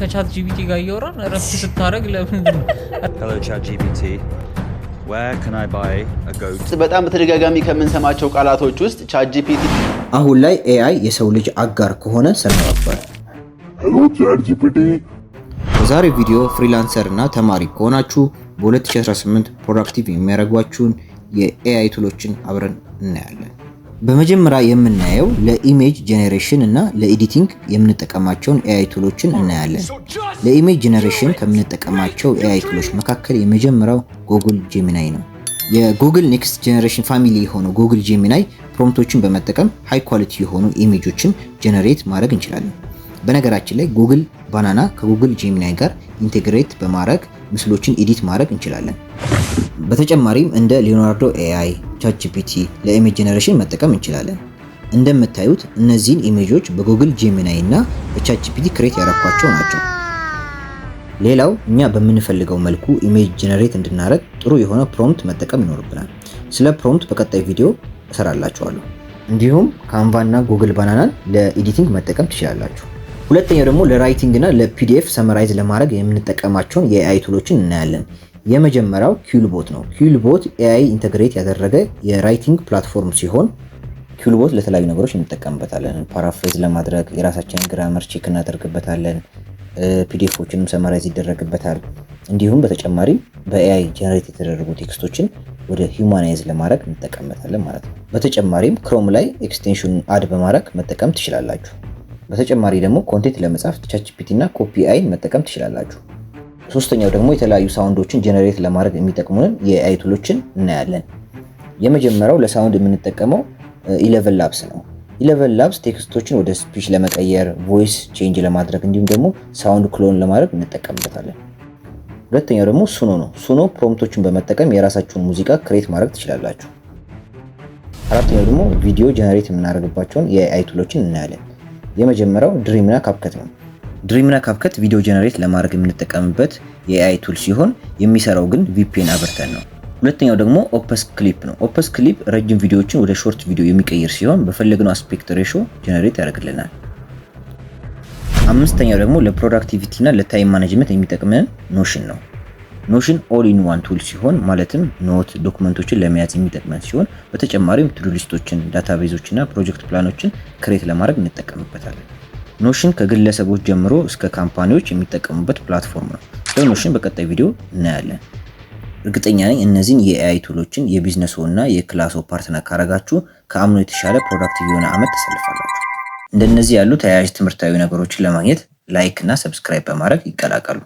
ከ ChatGPT ጋር እያወራን እረፍት ስታደርግ ለምንድን ነው? Hello, ChatGPT. Where can I buy a goat? በጣም በተደጋጋሚ ከምንሰማቸው ቃላቶች ውስጥ ChatGPT አሁን ላይ AI የሰው ልጅ አጋር ከሆነ ሰነባብቷል። Hello, ChatGPT. በዛሬው ቪዲዮ freelancer እና ተማሪ ከሆናችሁ በ2018 productive የሚያደርጓችሁን የ AI tool ኦችን አብረን እናያለን። በመጀመሪያ የምናየው ለ image generation እና ለ editing የምንጠቀማቸውን AI tool ኦችን እናያለን። ለ image generation ከምንጠቀማቸው AI tool ኦች መካከል የመጀመሪያው Google Gemini ነው። የ Google next generation family የሆነው Google Gemini prompt ኦችን በመጠቀም high quality የሆኑ image ኦችን generate ማድረግ እንችላለን። በነገራችን ላይ Google Banana ከ Google Gemini ጋር integrate በማድረግ ምስሎችን edit ማድረግ እንችላለን። በተጨማሪም እንደ Leonardo AI፣ ChatGPT ለ image generation መጠቀም እንችላለን። እንደምታዩት እነዚህን image ኦች በ Google Gemini እና በ ChatGPT create ያረኳቸው ናቸው። ሌላው እኛ በምንፈልገው መልኩ image generate እንድናደርግ ጥሩ የሆነ prompt መጠቀም ይኖርብናል። ስለ prompt በቀጣይ ቪዲዮ እሰራላችኋለሁ። እንዲሁም Canva እና Google Banana ን ለ editing መጠቀም ትችላላችሁ። ሁለተኛው ደግሞ ለ writing እና ለ PDF summarize ለማድረግ የምንጠቀማቸውን የ AI tool ኦችን እናያለን። የመጀመሪያው QuillBot ነው። QuillBot AI integrate ያደረገ የ writing platform ሲሆን QuillBot ለተለያዩ ነገሮች እንጠቀምበታለን። Paraphrase ለማድረግ፣ የራሳችንን grammar check እናደርግበታለን። PDF ኦችንም summarize ይደረግበታል። እንዲሁም በተጨማሪም በ AI generate የተደረጉ text ኦችን ወደ humanize ለማድረግ እንጠቀምበታለን ማለት ነው። በተጨማሪም Chrome ላይ extension ኑን add በማድረግ መጠቀም ትችላላችሁ። በተጨማሪ ደግሞ content ለመጻፍ ChatGPT እና Copy AI ን መጠቀም ትችላላችሁ። ሶስተኛው ደግሞ የተለያዩ sound ኦችን generate ለማድረግ የሚጠቅሙንን የ AI tool ኦችን እናያለን። የመጀመሪያው ለ sound የምንጠቀመው ElevenLabs ነው። ElevenLabs text ኦችን ወደ speech ለመቀየር፣ voice change ለማድረግ እንዲሁም ደግሞ sound clone ለማድረግ እንጠቀምበታለን። ሁለተኛው ደግሞ Suno ነው። Suno prompt ኦችን በመጠቀም የራሳችሁን ሙዚቃ create ማድረግ ትችላላችሁ። አራተኛው ደግሞ ቪዲዮ generate የምናደርግባቸውን የ AI tool ኦችን እናያለን። የመጀመሪያው Dream ና CapCut ነው። Dream ና CapCut ቪዲዮ generate ለማድረግ የምንጠቀምበት የ AI tool ሲሆን የሚሰራው ግን VPN አብርተን ነው። ሁለተኛው ደግሞ Opus Clip ነው። Opus Clip ረጅም ቪዲዮዎችን ወደ short ቪዲዮ የሚቀይር ሲሆን በፈለግነው aspect ratio generate ያደርግልናል። አምስተኛው ደግሞ ለ productivity እና ለ time management የሚጠቅመን Notion ነው። Notion all in one tool ሲሆን ማለትም note፣ document ኦችን ለመያዝ የሚጠቅመን ሲሆን በተጨማሪም to-do list ኦችን፣ database ኦች እና project plan ኦችን create ለማድረግ እንጠቀምበታለን። Notion ከግለሰቦች ጀምሮ እስከ company ዎች የሚጠቀሙበት platform ነው። ስለ Notion በቀጣይ ቪዲዮ እናያለን። እርግጠኛ ነኝ እነዚህን የ AI tool ኦችን የቢዝነስዎ እና የ class ኦ partner ካረጋችሁ ከአምናው የተሻለ productive የሆነ አመት ታሳልፋላችሁ። እንደነዚህ ያሉ ተያያዥ ትምህርታዊ ነገሮችን ለማግኘት like እና subscribe በማድረግ ይቀላቀሉ።